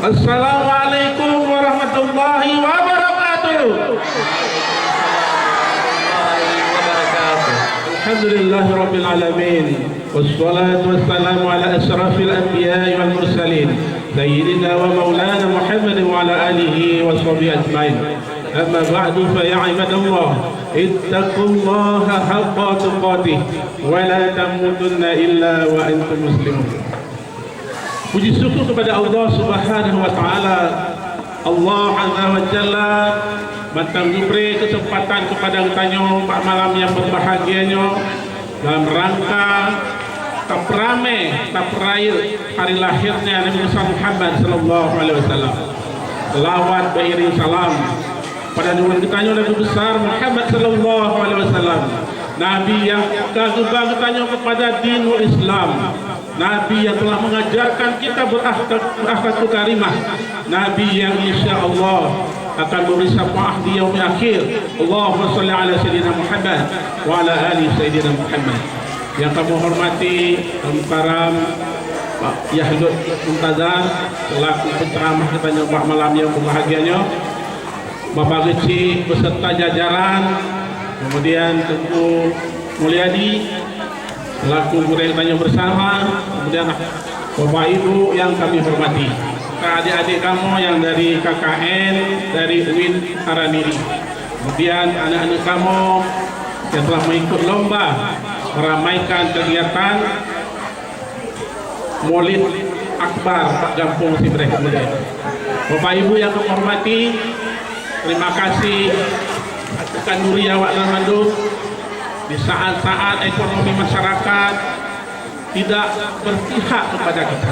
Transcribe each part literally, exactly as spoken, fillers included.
Assalamualaikum warahmatullahi wabarakatuh. Alhamdulillahirabbil alamin. Wassalatu wassalamu ala asyrafil anbiya'i wal mursalin, sayyidina wa maulana Muhammadin wa ala alihi wa sahbihi ajmain. Amma ba'du, fa ya ibadallah, ittaqullaha haqqa tuqatih, wa la tamutunna illa wa antum muslimun. Puji syukur kepada Allah Subhanahu wa Taala. Allah Azza wa Jalla mantong geubri keuseumpatan keupada geutanyoe bak malam nyang beubahgia nyoe dalam rangka tapeuramé, tapeurayeuk hari lahirnya Nabi besar Muhammad sallallahu alaihi wasallam. Selawat beiring salam pada junjungan geutanyoe Nabi besar Muhammad sallallahu alaihi wasallam, Nabi nyang ka geuba geutanyoe keupada dinul Islam, Nabi nyang telah mengajarkan kita berakhlak, berakhlakul karimah, Nabi nyang insya Allah akan memberi syafaat di yaumil akhir. Allahumma shalli ala Sayyidina Muhammad wa ala ali Sayyidina Muhammad. Nyang kamoe hormati, kamoe karam Pak Yahya Muntazar selaku penceramah geutanyoe bak malam nyang berbahagia nyoe. Bapak Geuchik beserta jajaran, kemudian Teungku Mulyadi selaku gurèe tanyoe bersama, kemudian Bapak Ibu yang kami hormati, adik-adik kamoe yang dari K K N, dari UIN Araniri, kemudian aneuk-aneuk kamoe yang telah mengikut lomba meramaikan kegiatan Maulid Akbar bak gampông Sibreh Keumudèe. Bapak Ibu yang kami hormati, terima kasih khanduri awak nyan mandum. Di saat-saat ekonomi masyarakat tidak berpihak kepada kita,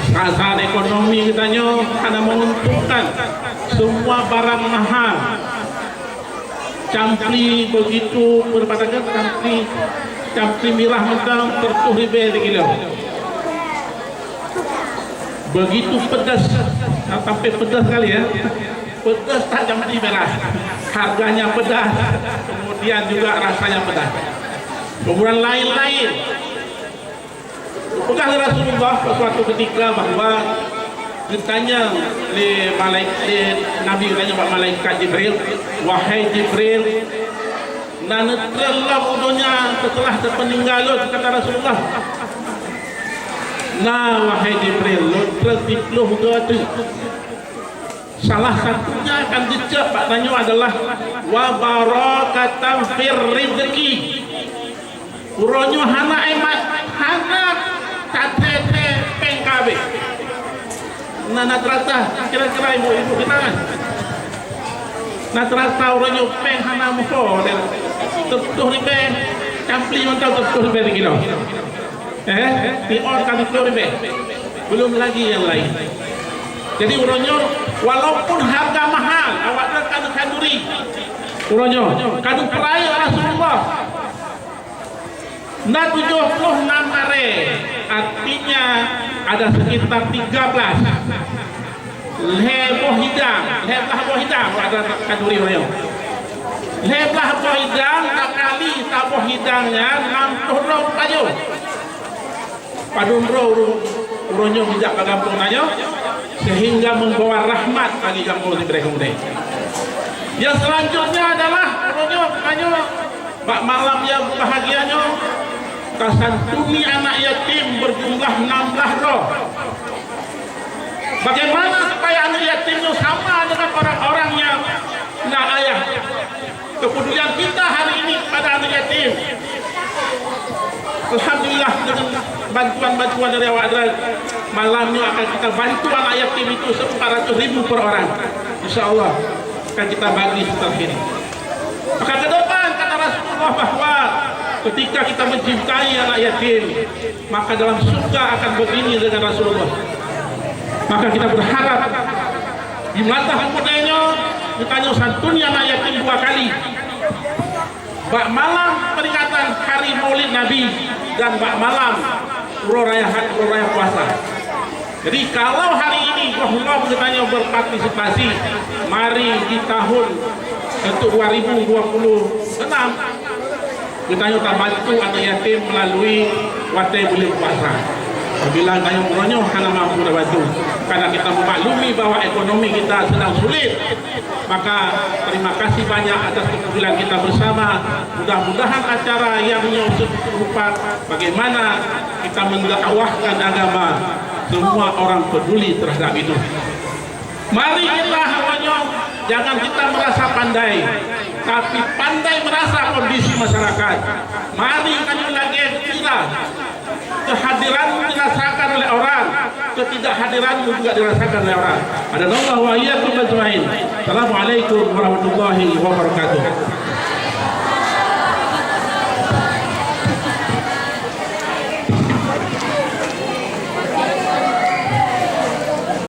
di saat-saat ekonomi geutanyoe hana menguntungkan, semua barang mahal, campli begitu berpadakan, campli, campli mirah mantong seratus ribèe sikilo. Begitu pedas, sampai pedas sekali ya. Pedas that campli mirah. Harganya pedas, kemudian juga rasanya pedas. Kemudian lain-lain. Peugah lé Rasulullah pada suatu ketika bahwa geutanyong lé malaik-, lé Nabi geutanyong bak malaikat Jibril, "Wahai Jibril, na neutrön lom u donya setelah teupeuninggai lôn?" Kata Rasulullah, "Na, wahai Jibril, lôn trön siplôh goe teuk." Salah satunya akan geucok bak tanyoe adalah wa barakatan fir rizqi. Uroe nyoe hana éh mat, hana tathèe-thèe péng ka abéh. Na, na teurasa, kira-kira ibu-ibu kita kan? Na teurasa uroe nyoe péng hana meuho lé. Seratus ribèe, campli mantong seratus ribèe sikilo. Eh, tiôn ka lhèe plôh ribèe. Belum lagi yang lain. Jadi uroe nyoe, walaupun harga mahal, awak nyan ka neukhanduri. Uroe nyoe, ka neupeurayeuk Rasulullah. Na tujoh ploh nam aré, artinya ada sekitar tiga belas. Lhèe boh hidang, lhèe blah boh hidang, ada khanduri uroe nyoe. Lhèe blah boh hidang takali saboh hidang nyan nam ploh droe pajoh. Padum droe ureueng, uroe nyoe geujak bak gampông tanyoe, sehingga membawa rahmat bagi gampông Sibreh Keumudèe. Yang selanjutnya adalah uroe nyoe tanyoe bak malam yang bahagia nyoe, tasantuni anak yatim berjumlah enam belas droe. Bagaimana supaya anak yatim nyoe sama dengan orang-orang yang na ayah? Kepedulian kita hari ini kepada anak yatim. Alhamdulillah, dengan bantuan-bantuan dari awak, dari malam nyoe akan kita bantu anak yatim itu empat ratus ribu per orang. Insya Allah akan kita bagi setelah ini. Maka ke depan, kata Rasulullah, bahwa ketika kita mencintai anak yatim, maka dalam surga akan berdiri dengan Rasulullah. Maka kita berharap di Meunasah Keumudèe nyoe, geutanyoe santuni anak yatim dua kali. Bak malam peringatan Hari Maulid Nabi dan bak malam uroe raya, uroe raya puasa. Jadi, kalau hari ini goh lom geutanyoe berpartisipasi, mari di tahun untuk dua ribu dua puluh enam, geutanyoe tabantu aneuk yatim melalui watèe buleuen puasa. Apabila gayung uroe nyoe hana mampu tabantu, karena kita memaklumi bahwa ekonomi kita sedang sulit, maka terima kasih banyak atas kepedulian kita bersama. Mudah-mudahan acara yang nyoe serupa, bagaimana kita mendakwahkan agama, semua orang peduli terhadap itu. Mari kita awak nyoe, jangan kita merasa pandai, tapi pandai merasa kondisi masyarakat. Mari kita lagèe kira, kehadiran dirasakan oleh orang, ketidakhadiran juga dirasakan oleh orang. Hadanallahu wa iyyakum ajmain. Assalamualaikum warahmatullahi wabarakatuh.